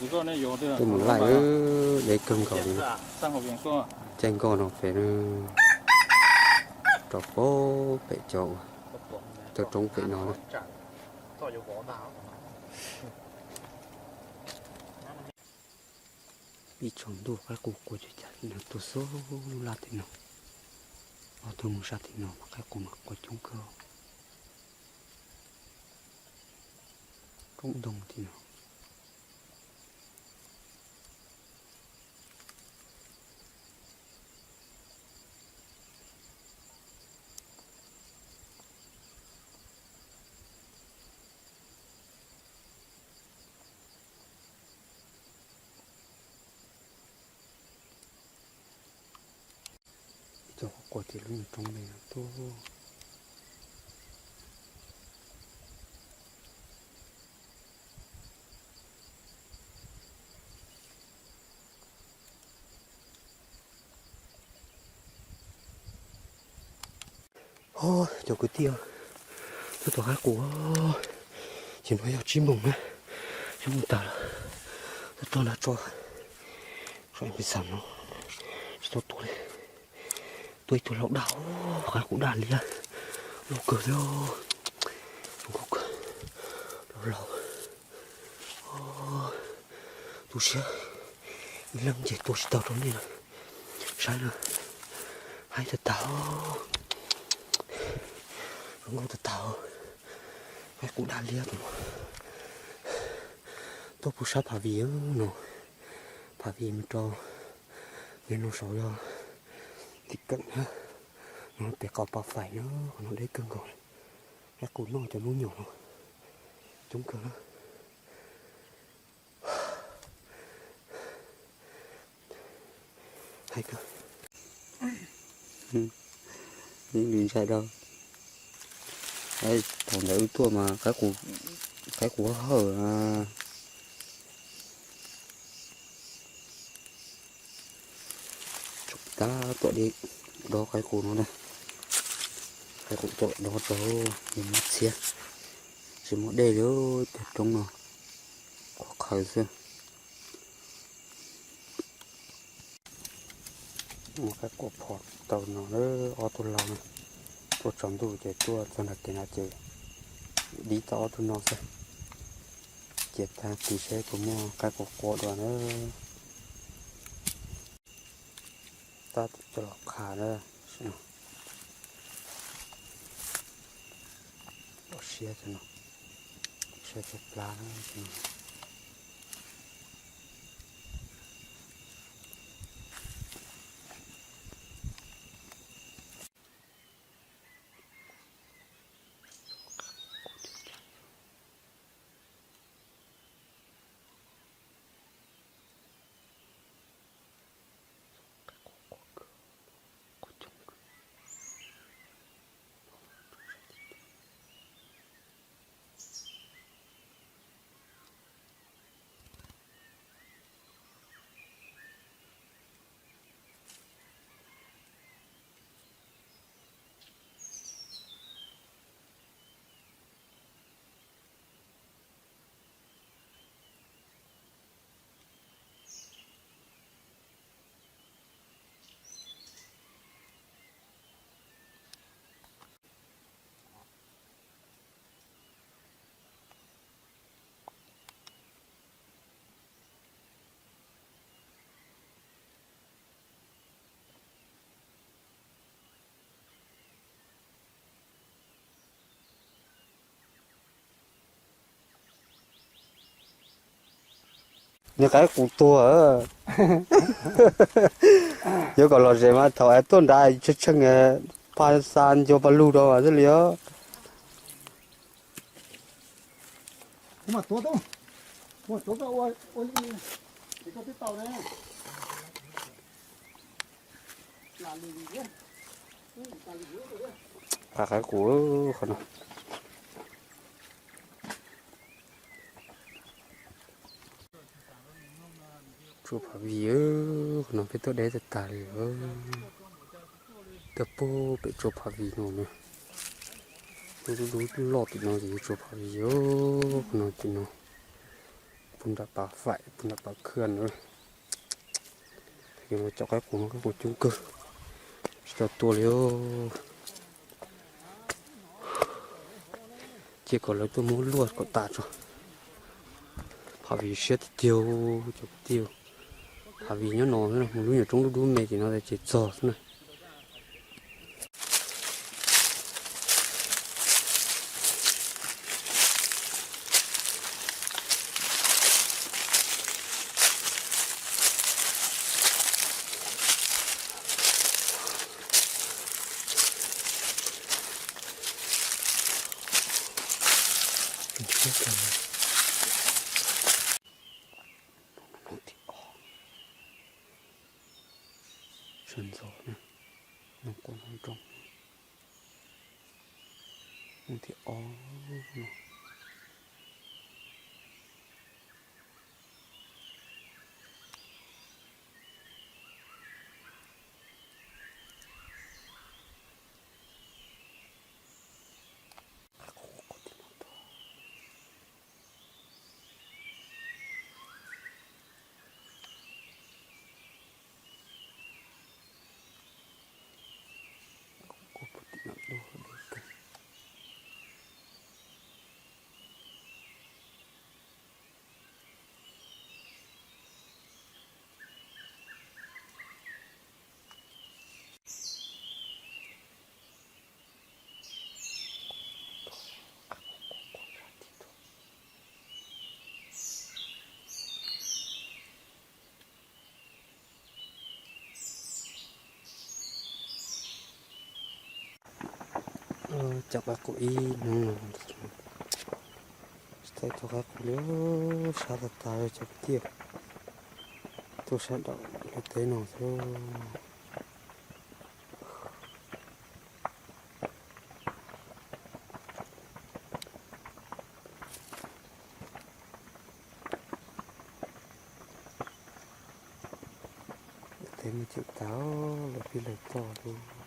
Tuaj mus laij, deb kawg nkaus li. Caij nkoj no pem, rau pem cov, cov roob pem no na. Ib tsaus ntuj qaib qus qua cov cas no tuaj xub laj tim no. Ob tug mus sab tim no mas qaib qus mas qua coob kawg. Roob ntoo tim no. Ib co quaj quaj tim lub nyuag roob li no tuaj. Cov kwv tij, tuaj tua qaib qus, ces no yog tsib moos na, tsib moos tag lawm. Tuaj tua nrad tso, so pis xam no, tsis tau tua li. Tua ib tug laus daj, qaib qus daj liab, loj kawg thiab, zoo nkauj kawg, laus laus. Tu siab, ib leeg ces tua tsis tau rau nej lawm. Saib na, haib tag tag, zoo nkauj tag tag, qaib qus daj liab tus no. Tuaj pug sab Phav Vim no, Phav Vim mus rau, nyob no saud yog Tim Keem na, no pem qos Pas Fais na, qhov no deb kawg nkaus li. Qaib qus noj cov nub nyom no coob kawg na. Haib kawg. Yeej li ntshai dau. Thaum ntawd wb tuaj mas qaib qus hawj hawj na. Tsoom tab tom dej dob qaib qus no na. Qaib qus tom dob rau, nws muab txhiab, tsis muaj dej li, cov roob no qhuav qhawv xwb. Muaj qaib qus phom tau no, ob tug laus no. Tuaj tsaus ntuj ces tuaj txog nram kev no ces dib tau ob tug no xwb. Ces tag kis seb puas muaj qaib qus qua dua na. Tab tom coj los qha na. Siab, siab cov plab na. Niag qaib qus tuag. Yuav kom lom zem mas thaum es tuaj nrad tsheej tsheej, paj xa ncua paj lug rau xwb li os. Qha qaib qus qhov no. Tsua Phav Vim, qhov no peb tuaj deb tag tag li. Tuaj pug pem Tsua Phav Vim no na. Lub lub loj tim no ces yog Tsua Phav Vim, qhov no tim no. Puag nram pas faim, puag nram pas khw na. Cov qaib qus no qaib qus coob kawg, tsis tau tua li. Cia kom lawv tuaj muab luaj kom tas tso. Phav Vim siab tiag tiag cov kwv tij. Phav Vim nyob no, mus lub nyuam roob dub dub me tim no ces txog xwb na. Sawv ntxov na, no quaj nroo nroo. Mus thib ob no. Cov qaib qus ib hnub no tsis tau tua qaib qus li, sab tas tas cov kwv tij. Tuaj sab nraum lub teb no xwb. Teb muaj cem tag lawv pib lawv toj li.